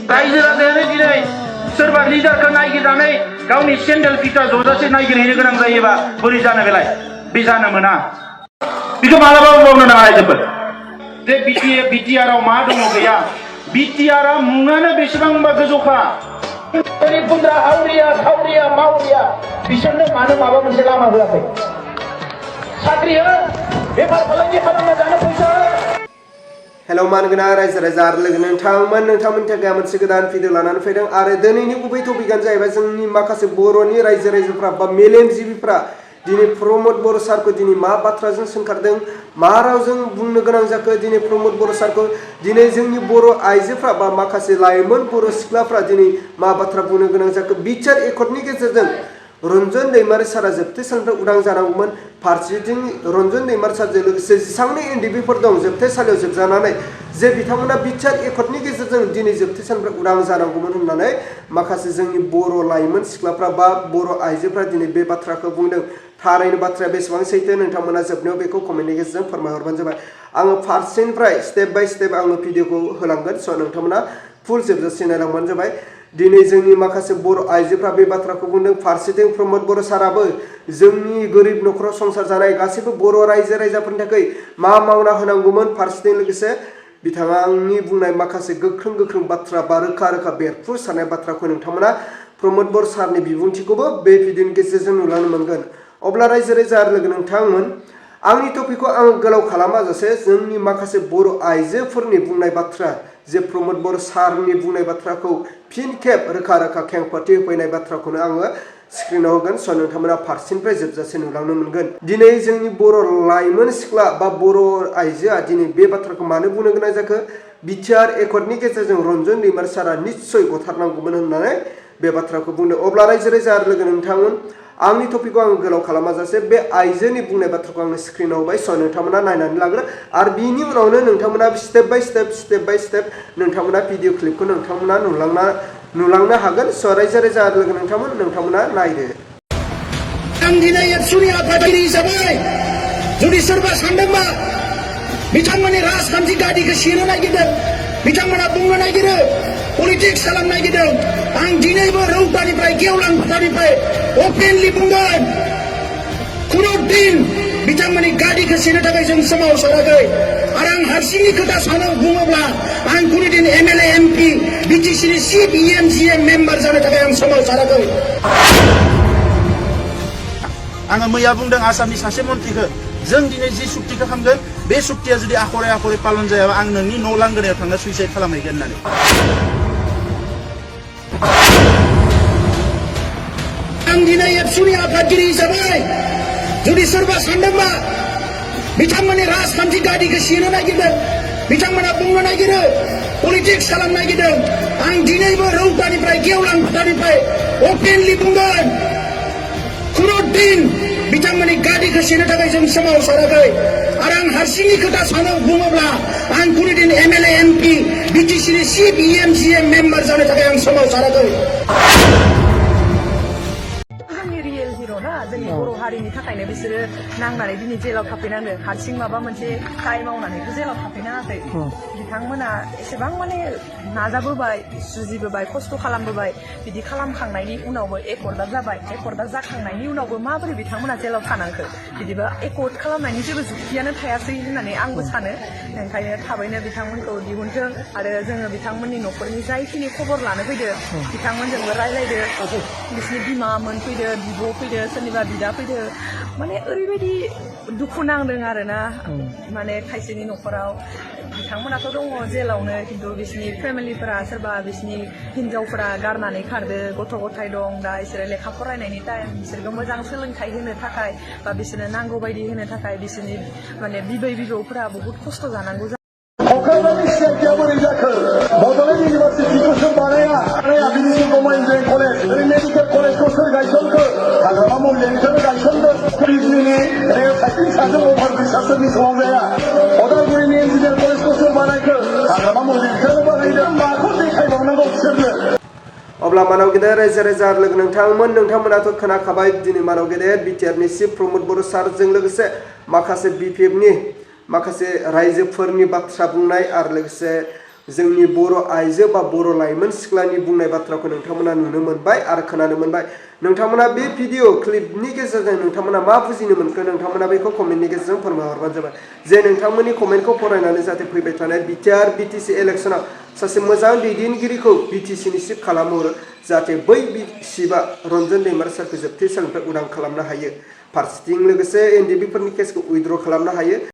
रायजो राजायानो दिनै सोरबा लिडारखौ नागिरनानै गावनि सेन्डेल फिटा जजासे नागिरहैनो गोनां जायोबा बोरै जानो बेलाय बे जानो मोना बेखौ मालाबाबो मावनो नाङा रायजोफोर जे बिटिआरआव मा दङ गैया बिटिआरआ मुङानो बेसेबांबा गोजौखा बुंग्रा हावरिया खावरिया मावरिया बिसोरनो मानो माबा मोनसे लामा होआखै साख्रि हो बेफार फालांगि खालामना जानो फैसा हेलौ मानगोना रायजो राजा आरो लोगो नोंथांमोननि थाखाय मोनसे गोदान भिडिअ लानानै फैदों आरो दिनैनि गुबै टपिकआनो जाहैबाय जोंनि माखासे बर'नि रायजो राजाफ्रा बा मेलेमजिबिफ्रा दिनै प्रमद बर' सारखौ दिनै मा बाथ्राजों सोंखारदों मा रावजों बुंनो गोनां जाखो दिनै प्रमद बर' सारखौ दिनै जोंनि बर' आइजोफ्रा बा माखासे लाइमोन बर' सिख्लाफ्रा दिनै मा बाथ्रा बुंनो गोनां जाखो बिचार एकर्डनि गेजेरजों रन्जन दैमारी सारा जोबथेसालिनिफ्राय उदां जानांगौमोन फारसेथिं रन्जन दैमारी सारजों लोगोसे जेसेबांनि एनडिबिफोर दं जोबथेसालियाव जोबजानानै जे बिथांमोना बिचार एकर्डनि गेजेरजों दिनै जोबथेसालिनिफ्राय उदां जानांगौमोन होननानै माखासे जोंनि बर' लाइमोन सिख्लाफ्रा बा बर' आइजोफ्रा दिनै बे बाथ्राखौ बुंदों थारैनो बाथ्राया बेसेबां सैथो नोंथांमोना जोबनायाव बेखौ कमेन्टनि गेजेरजों फोरमायहरबानो जाबाय आङो फारसेनिफ्राय स्टेप बाय स्टेप आङो भिडिअखौ होलांगोन स' नोंथांमोना फुल जोबजासे नायलांबानो जाबाय दिनै जोंनि माखासे बर' आइजोफ्रा बे बाथ्राखौ बुंदों फारसेथिं प्रमद बर' साराबो जोंनि गोरिब न'खराव संसार जानाय गासैबो बर' रायजो राजाफोरनि थाखाय मा मावना होनांगौमोन फारसेथिं लोगोसे बिथाङा आंनि बुंनाय माखासे गोख्रों बाथ्रा बा रोखा बेरफ्रु सारनाय बाथ्राखौ नोंथांमोना प्रमद बर' सारनि बिबुंथिखौबो बे भिडिअनि गेजेरजों नुलांनो मोनगोन अब्ला रायजो राजा आरो लोगो नोंथांमोन आंनि टपिकखौ आं गोलाव खालामाजासे जोंनि माखासे बर' आइजोफोरनि बुंनाय बाथ्रा जे प्रमद बर' सारनि बुंनाय बाथ्राखौ फिन खेब रोखा खेंफोरथि होफैनाय बाथ्राखौनो आङो स्क्रिनाव होगोन स' नोंथांमोना फारसेनिफ्राय जोबजासे नुलांनो मोनगोन दिनै जोंनि बर' लाइमोन सिख्ला बा बर' आइजोआ दिनै बे बाथ्राखौ मानो बुंनो गोनां जाखो बिटिआर एकर्डनि गेजेरजों रन्जन दैमारी सारा निस्सय गथारनांगौमोन होननानै बे बाथ्राखौ बुंदों अब्ला रायजो राजा आरो लोगो नोंथांमोन आंनि टपिकखौ आं गोलाव खालामाजासे बे आइजोनि बुंनाय बाथ्राखौ आङो स्क्रिनाव होबाय स' नोंथांमोना नायनानै लाग्रो आरो बिनि उनावनो नोंथांमोना स्टेप बाय स्टेप नोंथांमोना भिडिअ क्लिपखौ नोंथांमोना नुलांनो हागोन स' रायजो राजा आरो लोगो नोंथांमोना नायदो आं दिनै एबसुनि आफादगिरि हिसाबै जुदि सोरबा सानदोंबा बिथांमोननि राजखान्थि गादिखौ सेनो नागिरदों बिथांमोना बुंनो नागिरो पलिटिक्स खालामनो नागिरदों आं दिनैबो रौतानिफ्राय गेवलां फोथारनिफ्राय अपेनलि बुंगोन खुनु दिन बिथांमोननि गादिखौ सेनो थाखाय जों सोमावसाराखै आरो आं हारसिंनि खोथा बुङोब्ला आं खुनु दिन एमएलए एमपि बिटिसिनि चिफ इएमजिएम मेम्बार जानो थाखाय आं सोमावसाराखै आङो मैया बुंदों आसामनि सासे मन्थ्रिखौ जों दिनै जि सुक्तिखौ खालामगोन बे सुक्तिया जुदि आखरे पालन जायाबा आं नोंनि न' लांगोनायाव थांना सुइसाइड खालामहैगोन होननानै आं दिनै एबसुनि आफादगिरि हिसाबै जुदि सोरबा सानदोंबा बिथांमोननि राजखान्थि गादिखौ सेनो नागिरदों बिथांमोना बुंनो नागिरो पलिटिक्स खालामनो नागिरदों आं दिनैबो रौतानिफ्राय गेवलां फोथारनिफ्राय अपेनलि बुंगोन खुनु दिन बिथांमोननि गादिखौ सेनो थाखाय जों सोमावसाराखै आरो आं हारसिंनि खोथा बुङोब्ला आं खुनु दिन एमएलए एमपि बिटिसिनि चिफ इएमजिएम मेम्बार जानो थाखाय आं सोमावसाराखै जोंनि बर' हारिनि थाखायनो बिसोरो नांनानै दिनै जेलाव थाफैनांदों हारसिं माबा मोनसे दाय मावनानैबो जेलाव थाफैनाङाखै बिथांमोना एसेबां माने नाजाबोबाय जुजिबोबाय खस्थ' खालामबोबाय बिदि खालामखांनायनि उनावबो एकर्डा जाबाय एकर्डा जाखांनायनि उनावबो माबोरै बिथांमोना जेलाव थानांखो बिदिबा एकर्ड खालामनायनि जेबो जुक्तियानो थायासै होननानै आंबो सानो ओंखायनो थाबैनो बिथांमोनखौ दिहुनथों आरो जोङो बिथांमोननि न'खरनि जायखिनि खबर लानो फैदो बिथांमोनजोंबो रायज्लायदो बिसोरनि बिमामोन फैदो बिब' फैदो सोरनिबा बिदा फैदो माने ओरैबायदि दुखु नांदों आरोना माने खायसेनि न'खराव बिथांमोनाथ' दङ जेलावनो खिन्थु बिसोरनि फेमिलिफोरा सोरबा बिसोरनि हिनजावफोरा गारनानै खारदो गथ' गथाय दं दा बिसोरो लेखा फरायनायनि टाइम बिसोरखौ मोजां सोलोंथाइ होनो थाखाय बा बिसोरनो नांगौ बायदि होनो थाखाय बिसोरनि माने बिबौफोरा बहुत खस्थ' जानांगौ क'क्राझारनि सिनायथिया बोरै जाखो बड'लेण्ड इउनिभारसिटिखौ सोर बानाया बिनि गभर्नमेन्ट कलेज मेडिकेल कलेजखौ सोर गायसनखो हाग्रामा मुलिनिखौनो गायसनदों पुलिसनि रेल साइटिं साजों अभार ब्रिजआ सोरनि समाव जाया अदालगुरिनि इन्जिनियार कलेजखौ सोर बानायखो हाग्रामा मुलिनिखौनो बानायदों माखौ देखायबावनांगौ बिसोरनो अब्ला मानाव गेदेर रायजो राजा आरो लोगो नोंथांमोनाथ' खोनाखाबाय दिनै मानाव गेदेर बिटिआरनि चिफ प्रमद बर' सारजों लोगोसे माखासे बिपिएफनि माखासे रायजोफोरनि बाथ्रा बुंनाय आरो लोगोसे जोंनि बर' आइजो बा बर' लाइमोन सिख्लानि बुंनाय बाथ्राखौ नोंथांमोना नुनो मोनबाय आरो खोनानो मोनबाय। नोंथांमोना बे भिडिअ क्लिपनि गेजेरजों नोंथांमोना मा बुजिनो मोनखो नोंथांमोना बेखौ कमेन्टनि गेजेरजों फोरमायहरबानो जाबाय। जे नोंथांमोननि कमेन्टखौ फरायनानै जाहाथे फैबाय थानाय बिटिआर बिटिसि इलेक्सनाव सासे मोजां दैदेनगिरिखौ बिटिसिनि सिट खालामहरो जाहाथे बै सिटआ रन्जन दैमारि सारखौ जोबथेसालिनिफ्राय उदां खालामनो हायो। फारसेथिं लोगोसे एनडिबिफोरनि केसखौ उइद्र' खालामनो हायो।